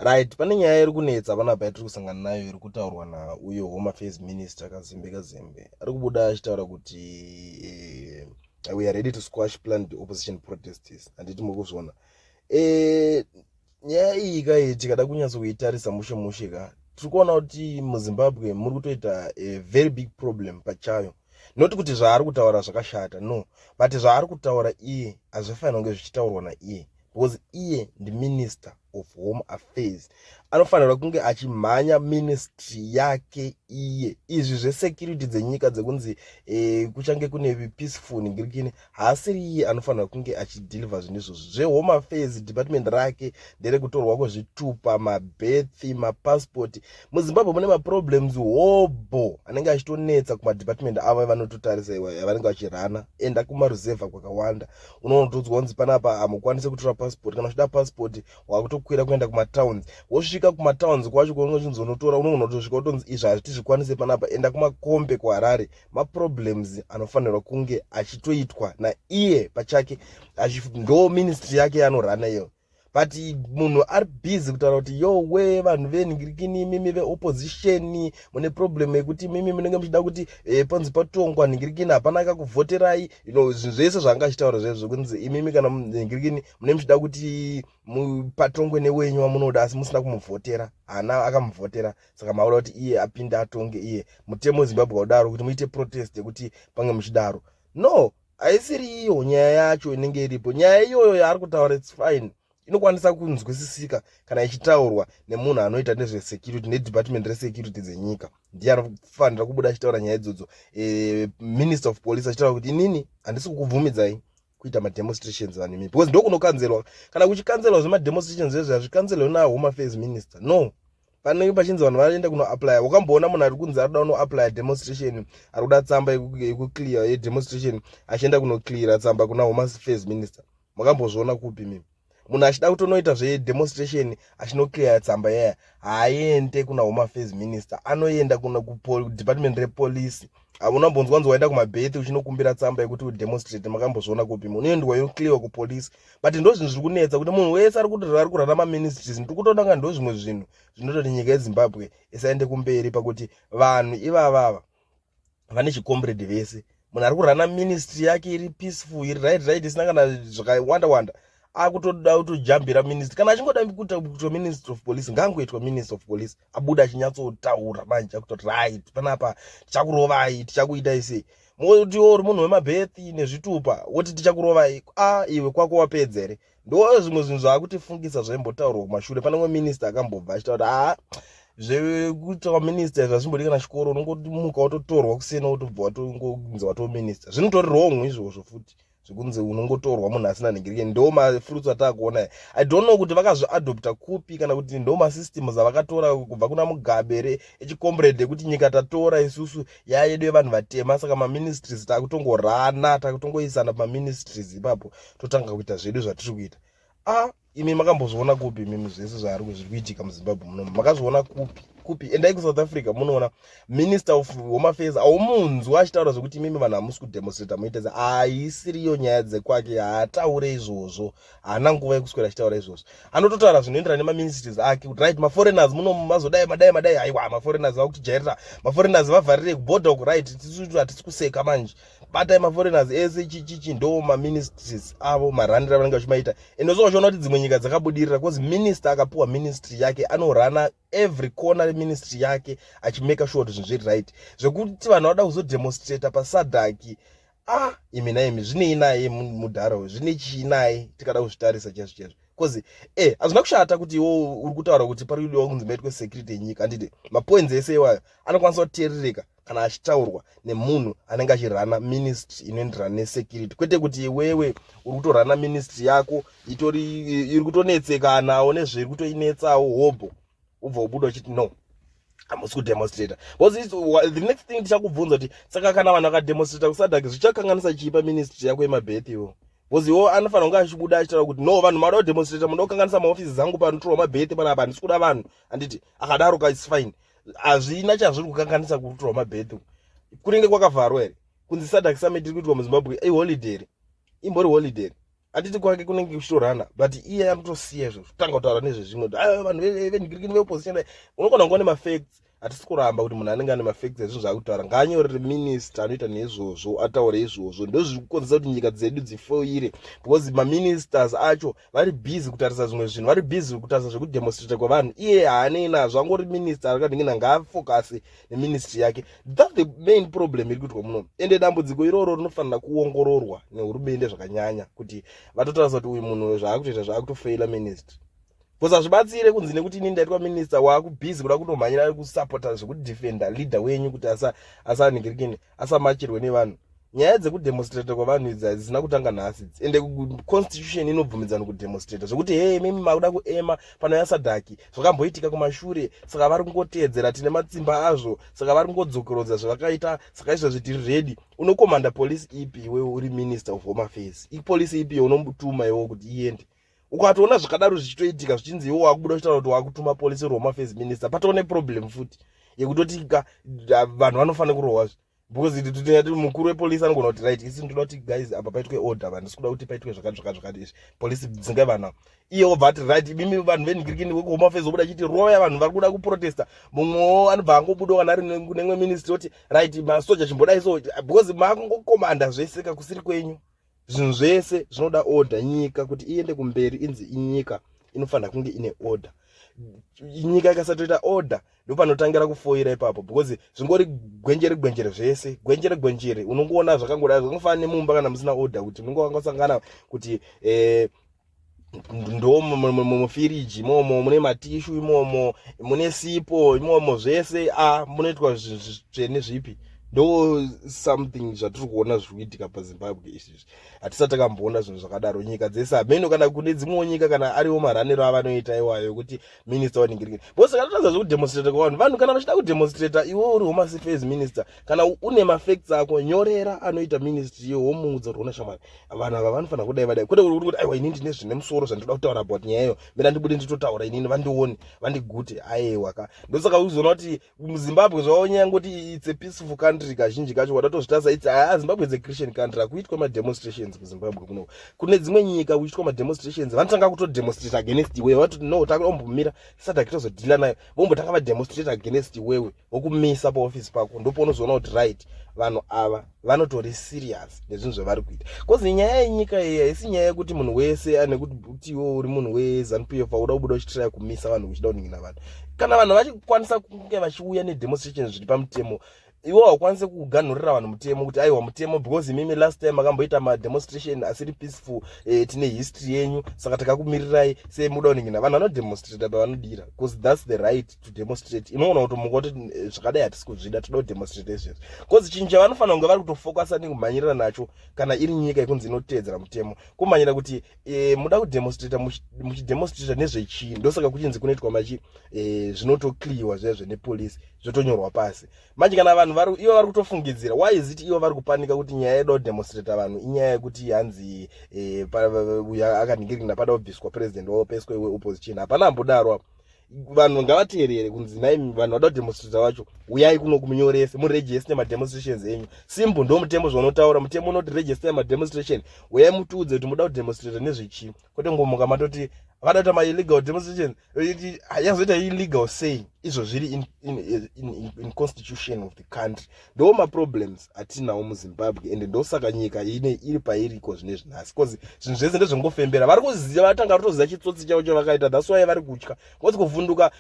Right, pane nyaya iri kunetsa panapa yatiri kusangana nayo iri kutaurwa nauyo Home Affairs Minister Kazembe Kazembe. Ari kubuda achitaura kuti we are ready to squash planned opposition protests. Handiti muri kuzviona. Nyaya iyi kai tikada kunyatsokuitarisa mushe mushe ka, tiri kuona kuti muZimbabwe muri kutoita a very big problem pachayo. Not kuti zvaari kutaura zvakashata, no, but zvaari kutaura iye hazvifanira kunge zvichitaurwa naiye, because iye ndiMinister of Home Affairs, anofanirwa kunge achimhanya ministry yake iye. Izvi zvesecurity dzenyika dzekunzi kuchange kune peaceful ningirikini, haasiri iye anofanirwa kunge achideliver zvinhu izvozvo. ZveHome Affairs department rake nderekutorwa kwezvitupa, mabirth, mapassport. MuZimbabwe mune maproblems hobho anenge achitonetsa kumadepartment avo vanototarisa yavanenge vachirana. Enda kumaruzevha kwakawanda, unonotodzwa kunzi panapa hamukwanisi kutora passport. Kana uchida passport, wakutokwira kuenda kumatowns. Wosvika kumatowns kwacho kwaunenge uchinzi unotora, unogona kutosvika utonzi izvi hazviti panapa, enda kumakombe kuHarare. Maproblems anofanirwa kunge achitoitwa naiye pachake, ndo ministry yake yanorana iyo. But munhu ari busy kutaura kuti yowe, vanhu venhingirikini, mimi veopposition mune problem yekuti mimi munenge muchida kuti panzi patongwa nhingirikini, hapana akakuvhoterai. Zvinhu zvese zvaanga achitaura zvezvo zvekunzi imimi kana nhingirikini mune muchida kuti patongwe newenyu wamunoda, asi musina kumuvhotera, haana akamuvhotera, saka mauda kuti iye apinde atonge iye. Mutemo weZimbabwe waudaro kuti muite protest yekuti pange muchidaro? No, haisiri iyo nyaya yacho inenge iripo. Nyaya iyoyo yaari kutaura, it's fine, inokwanisa kunzwisisika kana ichitaurwa nemunhu anoita nezvesecurity, nedepartment resecurity dzenyika. Ndiye anofanira kubuda achitaura nyaya idzodzo. Minister of Police achitaura kuti inini handisi kukubvumidzai kuita mademonstrations vanhu imi, because ndokunokanzelwa. Kana kuchikanzelwa zvemademonstrations zvezvo, hazvikanzelwe naHome Affairs Minister, no. Panenge pachinzi vanhu vaenda kunoapply, wakamboona munhu ari kunzi ari kuda kunoapplya demonstration, ari kuda tsamba yekuclear yedemonstration, achienda kunocleara tsamba kuna Home Affairs Minister? Makambozviona kupi mimi munhu achida kutonoita zvedemonstration achinoclear tsamba yaya? Haaende kuna Home Affairs Minister, anoenda kuna kudepartment repolice. Haunambonzwa nzi waenda kumabirth uchinokumbira tsamba yekuti udemonstrate. Makambozviona kupi? Unoendwa yoclearwa kupolice. But ndo zvinhu zviri kunetsa kuti munhu wese ari kuti ari kurana maministries. Ndiri kutoona nga ndo zvimwe zvinhu zvinototi nyika yeZimbabwe isaende kumberi, pakuti vanhu ivavava vane chicomrade vese. Munhu ari kurana ministry yake iri peaceful, iri right, isina kana zvakawanda wanda, akutoda kutojambira ministry. Kana achingoda kuitwa Minister of Police, ngaangoitwa Minister of Police, abuda achinyatsotaura manje akutoti, "Right, panapa tichakurovai, tichakuitai sei." Moti uri munhu wemabirth nezvitupa, woti tichakurovai? A, iwe kwako wapedza here? Ndo zvimwe zvinhu zvaakutifungisa zvaimbotaurwa kumashure. Pane umwe minista akambobva achitaura kuti haa, zvekuita minista zvazvimbodi kana chikoro, unongomuka wototorwa kusena, wotobva watongonzi watominista. Zvinotori wrong izvozvo futi, zvekunzi unongotorwa munhu asina nhingirike. Ndo mafruits ataakuona. I don't know kuti vakazviadopta kupi, kana kuti ndo masystems avakatora kubva kuna Mugabe echicomrade, ekuti nyika tatora isusu yayedu yevanhu vatema, saka maministries takutongorana, takutongoisana pamaministries ipapo, totanga kuita zvedu zvatiri kuita. A, imi makambozviona kupi imimi zvese zvaari zviri kuitika muZimbabwe munomu? Makazviona kupi kupi? Endai kuSouth Africa, munoona Minister of Home Affairs aumunzwa achitaura zvekuti imimi vanhu hamusi kudemonstrata muite. Haisiriyo nyaya dzekwake, haataure izvozvo, haana nguva yekuswera achitaura izvozvo. Anototaura zvinoenderana nemaministries ake kuti, "Right, maforeigners muno mazodai, madai, madai. Aiwa, maforeigners vakutijairira, maforeigners vavharirei kubhodha uku. Right, hatisi kuseka manje, batai maforeigners ese." Chichichi ndo maministries avo, maraniro avanenge vachimaita. Ende so vachiona kuti dzimwe nyika dzakabudirira because minister akapiwa ministry yake anorana every corner reministry yake achimake sure kuti zvinhu zviri right. Zvekuti vanhu vada kuzodemonstrata paSADC, ah, imi naimi, zvinei naye mudhara? Zvine chii naye tikada kuzvitarisa chaizvo chaizvo? Because hazvina kushata kuti iwo uri kutaura kuti pari kudiwa kunzi maitwe security yenyika, handiti? Mapoints ese iwayo anokwanisa kuteerereka kana achitaurwa nemunhu anenge achirana ministry inoenderana nesecurity, kwete kuti iwewe uri kutorana ministry yako itori iri kutonetsekanawo nezviri kutoinetsawo hobho, ubva ubuda uchiti, "No, hamusi kudemonstrata." Because the next thing tichakubvunza kuti, saka kana vanhu vakademonstrata kuSADC, zvichakanganisa chii paministry yako yemabirth iwo? Because iwo anofanira kunge achibuda achitaura kuti, "No, vanhu mada kudemonstrata, munoda kukanganisa maofisi zangu panotorwa mabirth panapa, handisi kuda vanhu." Handiti akadaro ka, it's fine. Hazvina chazviri kukanganisa kutorwa mabirth. Kunenge kwakavharwa here kunzi SADC summit iri kuitwa muZimbabwe? Iholiday here? Imbori holiday here? Handiti kwake kunenge kuchitorana, but iye anotosiya izvozvo, tanga kutaura nezvezvimwe, kuti aiwa, vanhu venhingirikini veopposition. Unogona kunge nemafacts. Hatisi kuramba kuti munhu anenge ane mafacts ezvinhu zvaakutaura, ngaanyorere minister anoita neizvozvo, ataure izvozvo. Ndozviri kukonzesa kuti nyika dzedu dzifoire, because maministers acho vari busy kutarisa zvimwe zvinhu, vari busy kutarisa zvekudemonstrata kwevanhu. Iye haanei nazvo, angori minister akadingina, ngaafocuse neministry yake. That's the main problem iri kuitwa muno. Ende dambudziko iroro rinofanira kuongororwa nehurumende zvakanyanya, kuti vatotarisa kuti uyu munhu zvaakutoita, zvaakutofeila ministry, because hazvibatsire kunzi nekuti inini ndaitwa minister, waakubusy kuda kutomhanyira kusapota zvekudefenda leader wenyu kuti asanhingirikini, asamachirwe nevanhu. Nyaya dzekudemonstrata kwavanhu idzi hadzisina kutanga nhasi idzi. Ende constitution inobvumidzana kudemonstrata. Zvekuti hei, mimi makuda kuema panouya SADC, zvakamboitika kumashure, saka vari kungoteedzera, tine matsimba azvo, saka vari kungodzokerodza zvavakaita. Saka izvozvi tiri ready. Unokomanda polisi ipi iwewe uri Minister of Home Affairs? Ipolisi ipi yaunomutuma iwewe kuti iende? Ukatoona zvakadaro zvichitoitika, zvichinzi iwe wakubuda uchitaura kuti wakutuma polisi, Home Affairs minister, patoo neproblem futi yekutoti vanhu vanofanira kurohwazve, because tingati mukuru wepolisi anogona kuti, "Right, isi ndoda kuti guys, apa paitwe order, vanhu sikuda kuti paitwe zvakati zvakati zvakati izvi, polisi dzingai vanhu." Iye obva ati, "Right, imimi vanhu venhingirikini wekuhome affairs," obuda achiti, "Roya vanhu vari kuda kuprotesta." Mumwewo anobva angobudawo kana ari nemwe ministry oti, "Right, masoja chimbodai." So because makungokomanda zvese kakusiri kwenyu. Zvinhu zvese zvinoda order. Nyika kuti iende kumberi, inzi inyika, inofanira kunge ine order. Nyika ikasatoita order, ndopanotangira kufoira ipapo, because zvingori gwenjere gwenjere zvese, gwenjere gwenjere. Unongoona zvakangodai, zvakangofanana nemumba kana musina order, kuti unonge wangosangana kuti ndo mufiriji imomo mune matishu, imomo mune sipo, imomo zvese a munoitwa zvitsvene zvipi. Ndo something zvatiri kuona zviri kuitika paZimbabwe izvizvi. Hatisati takamboona zvinhu zvakadaro nyika dzese. Hameno kana kune dzimwewo nyika kana ariwo maraniro avanoita iwayo, ekuti minister waningirikini, because kana zvekudemonstrata kwavanhu, vanhu kana vachida kudemonstrata, iwe uri Home Affairs minister, kana une mafacts ako, nyorera anoita ministry womuudza kuti, "Ona shamwari, vanhu ava vanofanira kudai, vadai." Kwete kuti, "Aiwa, inini ndine zvine musoro zvandinoda kutaura about nyaya iyo, mina ndibude nditotaura inini, vandione, vandigute." Aiwa ka, ndosaka uzoona kuti muZimbabwe zvavonyaya ngoti it's a peaceful country kazhinji kacho. Wadatozvitarisa, its haa, Zimbabwe is a Christian country. Hakuitwa mademonstrations kuZimbabwe kuno. Kune dzimwe nyika kuitwa mademonstrations, vanotanga kutodemonstrate against iwewe, vatoti, "No, takumbomira, SADC tozodhila nayo." Vombotanga vademonstrate against iwewe, vokumisa paofisi pako. Ndopaunozoona kuti, right, vanhu ava vanotori serious nezvinhu zvavari kuita, because nyaya yenyika iyi haisi nyaya yekuti munhu wese anekuti iwe uri munhu weZANU PF, auda kubuda uchitiraya kumisa vanhu, uchida kuningina vanhu. Kana vanhu vachikwanisa kunge vachiuya nedemonstration zviri pamutemo, iwe haukwanisi kuganhurira vanhu mutemo kuti, "Aiwa, mutemo, because imimi last time makamboita mademonstration asiri peaceful, tine history yenyu, saka takakumirirai semuda kuningina." Vanhu vanodemonstrata pavanodira, because that's the right to demonstrate. Inoona kuti muka kuti zvakadai hatisi kuzvida, toda kudemonstrate izvezvi, because chinhu chavanofanira kunge vari kutofocusa nekumhanyirira nacho, kana iri nyika yekunzi inoteedzera mutemo, kumhanyira kuti muda kudemonstrata, muchidemonstrata nezvechii? Ndosaka kuchinzi kunoitwa machi zvinotoclearwa zviya nepolisi, zvotonyorwa pasi. Manje kana vanhu vari ivo vari kutofungidzira, why is it ivo vari kupanika kuti nyaya yeda kudemonstrata vanhu inyaya yekuti hanzi uyu akanhingirina, pada kubviswa president wavo, peswe weopposition? Hapana ambodaro apo. Vanhu ngavateerere kunzi, "Nai vanhu vada kudemonstrata vacho, uyai kuno kumunyorese, muregister mademonstrations enyu." Simple, ndo mutemo zvaunotaura. Mutemo unoti register mademonstration, uyai mutiudze kuti muda kudemonstrata nezvechii, kwete ngomuka matoti vada kuita maillegal demonstrations. Yazoita illegal sei izvo zviri in constitution of the country? Ndo maproblems atinawo muZimbabwe, ende ndosaka nyika ine iri pairiko zvine zvinhasi, because zvinhu zvese ndezvengofembera. Vari kuziva, vatanga kutoziva chitsotsi chavo chavakaita. That's why vari kutya, because kuvhunduka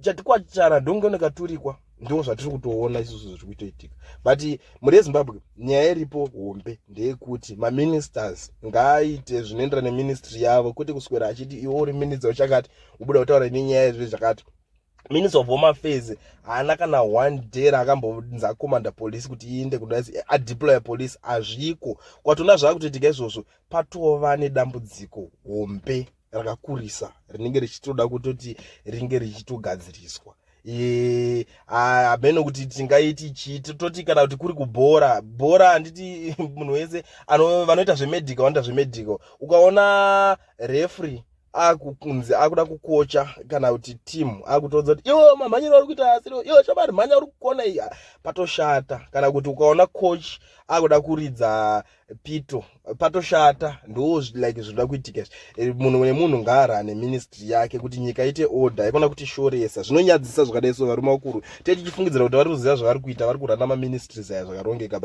chatikwachara ndonge nekaturikwa. Ndo zvatiri kutoona isusu zviri kuitoitika. But mhuri yeZimbabwe, nyaya iripo hombe ndeyekuti maministers ngaaite zvinoenderana neministry yavo, kwete kuswera achiti iwe uri minister uchakati, ubuda kutaura nenyaya yezve zvakati. Minister of Home Affairs haana kana one day raakambonzi akomanda police kuti iende kuda adeploya police. Hazviko. Kwatona zvaakutoitika izvozvo, patova nedambudziko hombe rakakurisa rinenge richitoda kutoti ringe richitogadziriswa. Hameno kuti tingaiti chii. Toti kana kuti kuri kubhora, bhora handiti munhu wese vanoita zvemedical vanoita zvemedical. Ukaona referee Akukunzi akuda kukocha kana kuti team, akutoudza kuti iwo mamhanyiro ari kuita asiri iwo shamari, mhanya, uri kukona iyi, patoshata. Kana kuti ukaona coach akuda kuridza pito, patoshata. Ndo like zvinoda kuitika izvi. Munhu nemunhu ngaarane ministry yake kuti nyika ite order. Ikona kuti shoresa zvinonyadzisa zvakadai. So varume vakuru, tetichifungidzira kuti vari kuziva zvavari kuita, vari kurana maministries aya zvakarongeka.